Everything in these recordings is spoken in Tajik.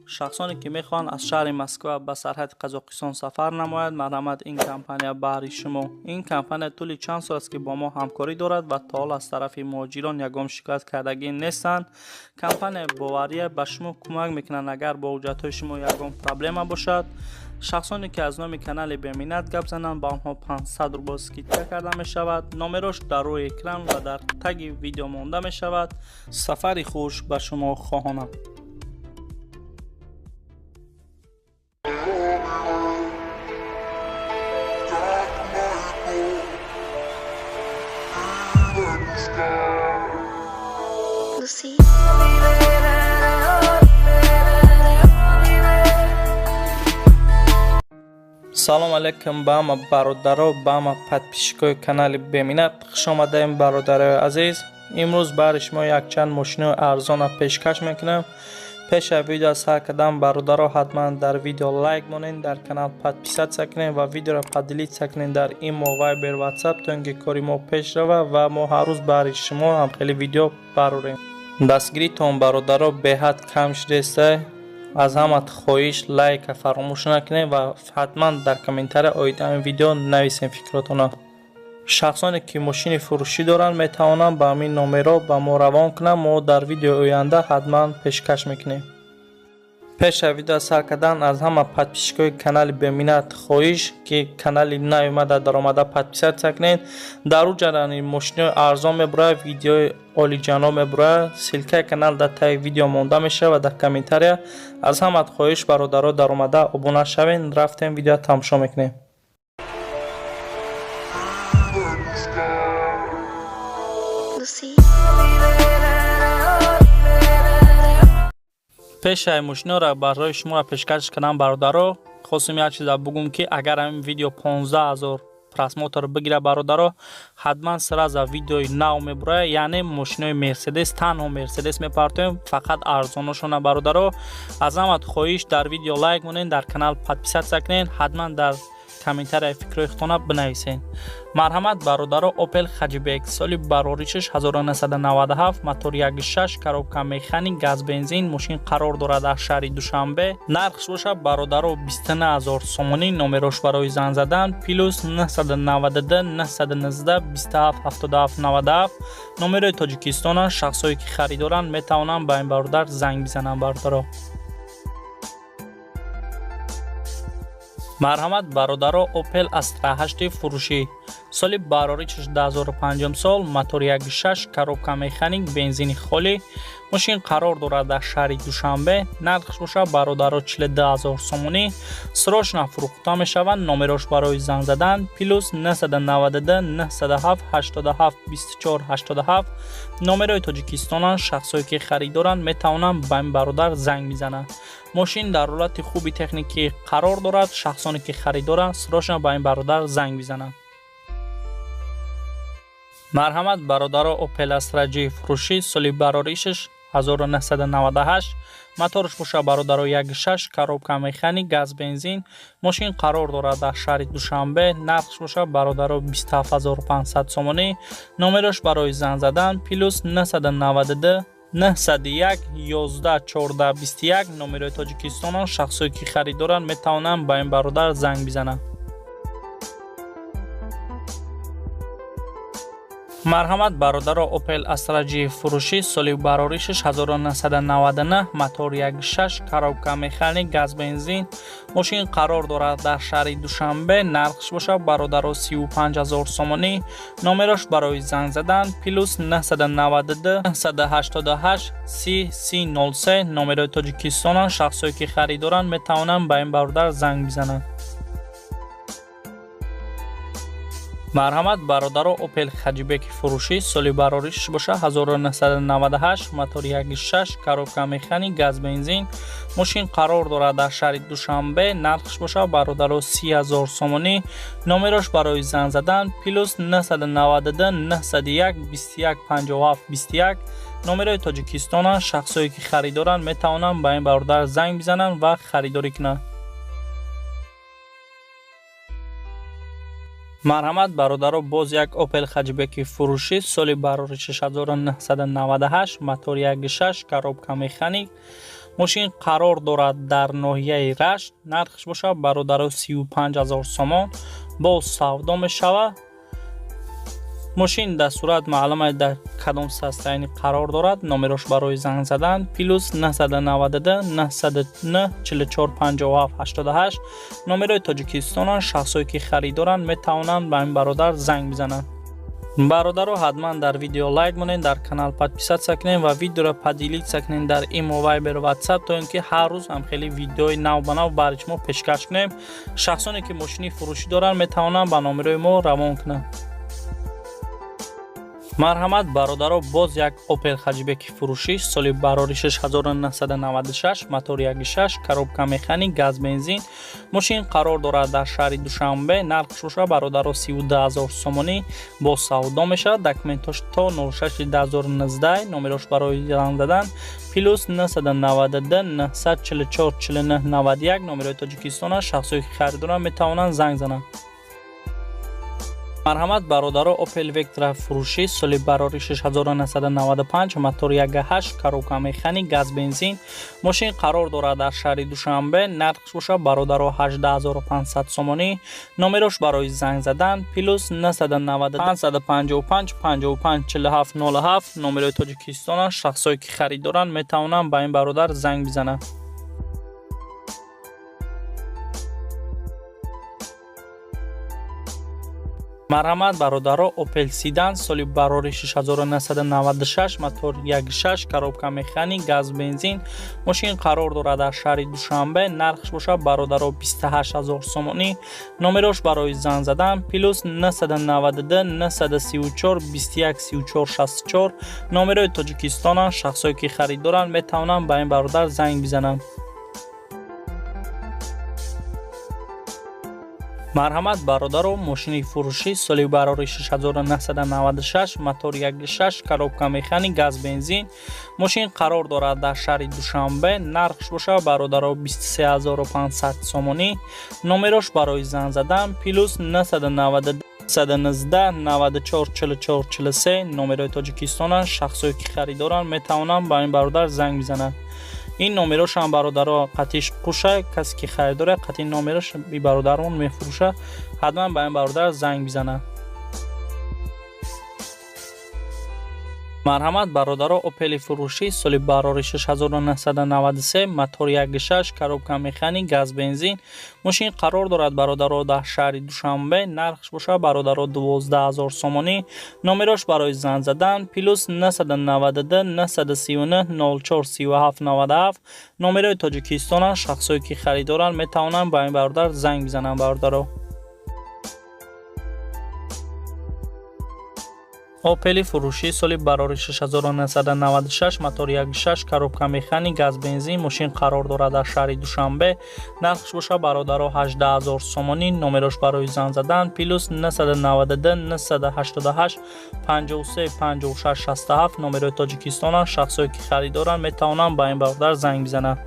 Шахсоне ки мехоҳанд аз шаҳри Москва ба сарҳади Қазоқистон сафар намояд, марҳамат, ин компания баҳри шумо. Ин компания тӯли чанд сол аст, ки бо мо ҳамкорӣ дорад ва то ҳол аз тарафи муҳоҷирон ягон шикоят кардагӣ нестанд. Компанияи бовария ба шумо кӯмак мекунанд, агар бо ҳуҷҷатҳои шумо ягон проблема бошад. Шахсоне ки аз номи канали Беминнат гап зананд, ба онҳо 500 рубл скидка карда мешавад. Номерош дар рӯи экран ва дар таги видео монда мешавад. Сафари хуш ба шумо хоҳонам. Lucy. Салом алейкум ба ҳама бародаро, ба ҳама подписчикои канали Беминнат. Хуш омадаем, бародарои азиз. Имрӯз баҳри шумо якчанд мошинои арзона пешкаш мекунам. Пеш аз видео сар кардан, бародаро, ҳатман дар видео лайк монед, дар канал подписаться кунед ва видеоро поделиться кунед дар имо, Вайбер, Ватсап, то ин ки кори мо пеш рава ва мо ҳар рӯз баҳри шумо ҳамхели видео барорем. Дастгиритон, бародаро, беҳад кам шудааста. Аз ҳамат хоҳиш, лайка фаромӯш накунед ва ҳатман дар комментария оид ҳамин видео нависем фикротона. Шахсоне ки мошини фурӯшӣ доранд, метавонанд ба ҳамин номерҳо ба мо равон кунанд. Мо дар видеои оянда ҳатман пешкаш мекунем. Пеш аз видео сар кардан, аз ҳама подписчикои канали Беминнат хоҳиш, ки канали наомада даромада подписаться кунед. Дар ӯ ҷарани мошинои арзон мебурад, видеои олиҷаноб мебурад. Ссылкаи канал дар таги видео монда мешавад ва дар комментария. Аз ҳамат хоҳиш, бародаро, даромада обуна шавед. Рафтем, видео тамошо мекунем. Lucy. Пешаи мошиноро барои шуморо пешкаш кардам, бародаро, хостем як чиза бугум, ки агар ҳамин видео 15 000 просмотр бигирад, бародаро, ҳатман сразу видеои нав мебурад, яъне мошинои Мерседес, танҳо Мерседес мепартоем, фақат арзоношона. Бародаро, аз ҳамат хоҳиш, дар видео лайк монед, дар канал подписаться кунед, ҳатман дар комментарияи фикрҳои худтона бинависед. Марҳамат, бародаро, Опел Хэтчбек, соли бароришаш 1997, мотор 16, коробка механик, газ бензин. Мошин қарор дорад дар шаҳри Душанбе. Нархш бошад, бародаро, 29 000 сомонӣ. Номерош барои занг задан плюс 992 919 27 77 97, номерои Тоҷикистона. Шахсое ки харидоранд, метавонанд ба ин бародар занг бизананд, бародаро. Марҳамат, бародаро, Опел Астра 8 фурӯшӣ, соли бароришаш 2005 сол, мотор 16, коробка механик, бензини холӣ. Мошин қарор дорад дар шаҳри Душанбе. Нархш бошад, бародаро, 42 000 сомонӣ. Срочно фурӯхта мешаванд. Номерош барои занг задан плюс 992 907 87 24 87, номерои Тоҷикистонанд. Шахсое ки харидоранд, метавонанд ба ин бародар занг бизананд. Мошин дар ҳолати хуби техникӣ қарор дорад. Шахсоне ки харидоранд, срочно ба ин бародар занг бизананд. Марҳамат, бародаро, Опел Астра Ҷи фурӯшӣ, соли бароришаш 1998, моторш боша, бародаро, 16, коробка механик, газ бензин. Мошин қарор дорад дар шаҳри Душанбе. Нархш боша, бародаро, 27 500 сомонӣ. Номерош барои занг задан плюс 992 901 11 14 21, номерои Тоҷикистонанд. Шахсое ки харидоранд, метавонанд ба ин бародар занг бизананд. Марҳамат, бародаро, Опел Астра Ҷи фурӯшӣ, соли бароришаш 1999, мотор 16, коробка механик, газ бензин. Мошин қарор дорад дар шаҳри Душанбе. Нархш бошад, бародаро, 35 000 сомонӣ. Номерош барои занг задан плюс 992 988 30 30 03, номерои Тоҷикистонанд. Шахсое ки харидоранд, метавонанд ба ин бародар занг бизананд. Марҳамат, бародаро, Опел Хэтчбеки фурӯшӣ, соли бароришаш боша 1998, мотор 16, коробка механик, газ бензин. Мошин қарор дорад дар шаҳри Душанбе. Нархш боша, бародаро, 30 000 сомонӣ. Номерош барои занг задан плюс 992 901 21 57 21, номерои Тоҷикистонанд. Шахсое ки харидоранд, метавонанд ба ин бародар занг бизананд ва харидорӣ кунанд. Марҳамат, бародаро, боз як Опел Хэтчбеки фурӯшӣ, соли бароришаш 1998, мотор 16, коробка механик. Мошин қарор дорад дар ноҳияи Рашт, нархш бошад, бародаро, 35 000 сомон, боз савдо мешавад. Мошин дар сурат маълум дар кадом состояние қарор дорад. Номерош барои занг задан плюс 992 909 44 57 88, номерои Тоҷикистонанд. Шахсое ки харидоранд, метавонанд ба ин бародар занг бизананд. Бародаро, ҳатман дар видео лайк монед, дар канал подписаться кунед ва видеоро поделиться кунед дар имо, вайбер, ватсап, то ин ки ҳар рӯз ҳам хеле видеои нав ба нав барои шумо пешкаш кунем. Шахсоне ки мошини фурӯшӣ доранд, метавонанд ба номерои мо равон кунанд. Марҳамат, бародаро, боз як Опел Хэтчбеки фурӯшӣ, соли барори 1996, мотор 16, коробка механик, газ бензин. Мошин қарор дорад дар шаҳри Душанбе, нархш боша, бародаро, 32 000 сомонӣ, боз савдо мешавад. Документош то 06 2019. Номерош барои занг задан плюс 992 944 49 91, номерои Тоҷикистон аст. Шахсое ки харидоранд, метавонанд занг зананд. Марҳамат, бародаро, Опел Вектра фурӯшӣ, соли барори 1995, мотор 18, коробка механик, газ бензин. Мошин қарор дорад дар шаҳри Душанбе, нархш бошад, бародаро, 18500 сомонӣ. Номерош барои занг задан плюс 990 555 55 47 07, номерои Тоҷикистон аст. Шахсое ки харидоранд, метавонанд ба ин бародар занг бизананд. Марҳамат, бародаро, Опел Седан, соли барори 1996, мотор 16, коробка механик, газ бензин. Мошин қарор дорад дар шаҳри Душанбе, нархш бошад, бародаро, 28 000 сомонӣ. Номерош барои занг задан плюс 992 934 21 34 64, номерои Тоҷикистонанд. Шахсое ки харидоранд, метавонанд ба ин бародар занг бизананд. Марҳамат, бародаро, мошини фурӯшӣ, соли барори 1996, мотор 16, коробка механик, газ бензин. Мошин қарор дорад дар шаҳри Душанбе, нархш бошад, бародаро, 23500 сомонӣ. Номерош барои занг задан плюс 992 119 94 44 43, номерои Тоҷикистонанд. Шахсое ки харидоранд, метавонанд ба ин бародар занг бизананд. Ин номерошам, бародаро, қатиш қуша. Касе ки харидора, қати номерош и бародарон мефурӯша, ҳатман ба ин бародар занг бизанад. Марҳамат, бародаро, Опели фурӯшӣ, соли барори 1993, мотор 16, коробка механик, газ бензин. Мошин қарор дорад, бародаро, дар шаҳри Душанбе, нархш бошад, бародаро, 12 000 сомонӣ. Номерош барои занг задан плюс 992 939 04 37 97, номерои Тоҷикистонанд. Шахсое ки харидоранд, метавонанд ба ин бародар занг бизананд, бародаро. Опели фурӯшӣ, соли барори 1996, мотор 16, коробка механик, газ бензин. Мошин қарор дорад дар шаҳри Душанбе, нархш бошад, бародаро, 18 000 сомонӣ. Номерош барои занг задан плюс 992 988 53 56 67, номерои Тоҷикистонанд. Шахсое ки харидоранд, метавонанд ба ин бародар занг бизананд.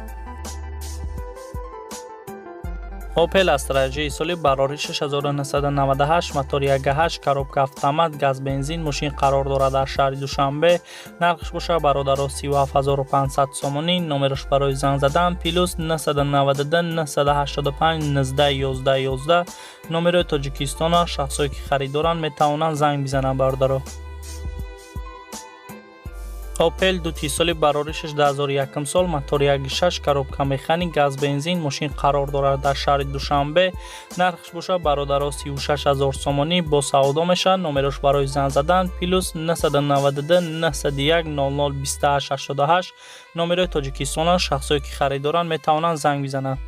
Опел Астра J, соли барори 1998, мотор 18, коробка автомат, газ бензин. Мошин қарор дорад дар шаҳри Душанбе, нархш бошад, бародаро, 37500 сомонӣ. Номерош барои занг задан плюс 992 985 19 11 11, номерои Тоҷикистонанд. Шахсое ки харидоранд, метавонанд занг бизананд, бародаро. Опел Дути, соли бароришаш 2001 сол, мотор 16, коробка механик, газ бензин. Мошин қарор дорад дар шаҳри Душанбе, нархш бошад, бародаро, 36 000 сомонӣ, бо савдо мешавад. Номерош барои занг задан плюс 992 901 00 28 88, номерои Тоҷикистонанд. Шахсое ки харидоранд, метавонанд занг бизананд.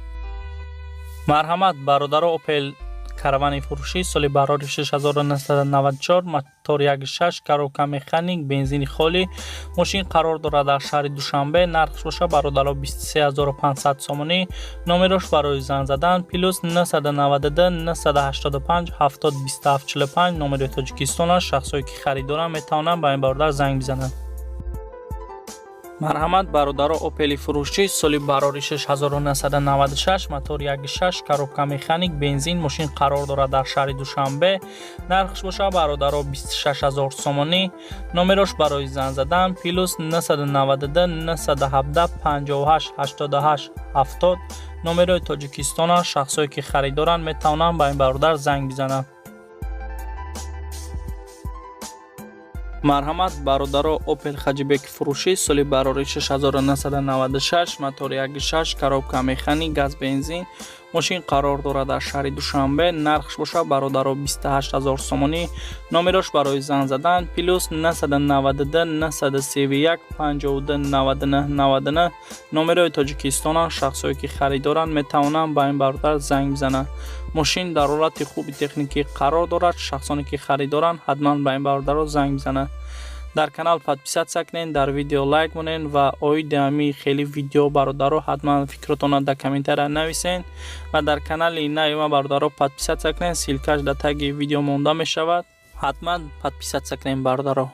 Марҳамат, бародаро, Опел Каравани фурӯшӣ, соли барори 1994, мотор 16, коробка механик, бензини холӣ. Мошин қарор дорад дар шаҳри Душанбе, нархш бошад, бародаро, 23500 сомонӣ. Номерош барои занг задан плюс 992 985 70 27 45, номерои Тоҷикистон аст. Шахсое ки харидоранд, метавонанд ба ин бародар занг бизананд. Марҳамат, бародаро, Опели фурӯшӣ, соли барори 1996, мотор 16, коробка механик, бензин. Мошин қарор дорад дар шаҳри Душанбе. Нархш боша, бародаро, 26 000 сомонӣ. Номерош барои занг задан плюс 992 917 58 88 70. Номерои Тоҷикистона. Шахсое ки харидоранд, метавонанд ба ин бародар занг бизананд. Марҳамат, бародаро, Опел Хаҷибеки фурӯшӣ, соли барори 1996, мотори 16, коробка механик, газ, бензин. Мошин қарор дорад дар шаҳри Душанбе. Нархш боша, бародаро, 28 000 сомонӣ. Номерош барои занг задан плюс 992 931 52 99 99. Номерои Тоҷикистона. Шахсое ки харидоранд, метавонанд ба ин бародар занг бизананд. Мошин дар ҳолати хуби техникӣ қарор дорад. Шахсоне ки харидоранд, ҳатман ба ин бародаро занг бизананд. Дар канал подписаться кунед, дар видео лайк монед ва оиди ҳами хели видео, бародаро, ҳатман фикротонро дар комментария нависед ва дар канали нави ма, бародаро, подписаться кунед. Ссылка ш дар таги видео монда мешавад. Ҳатман подписаться кунед, бародаро.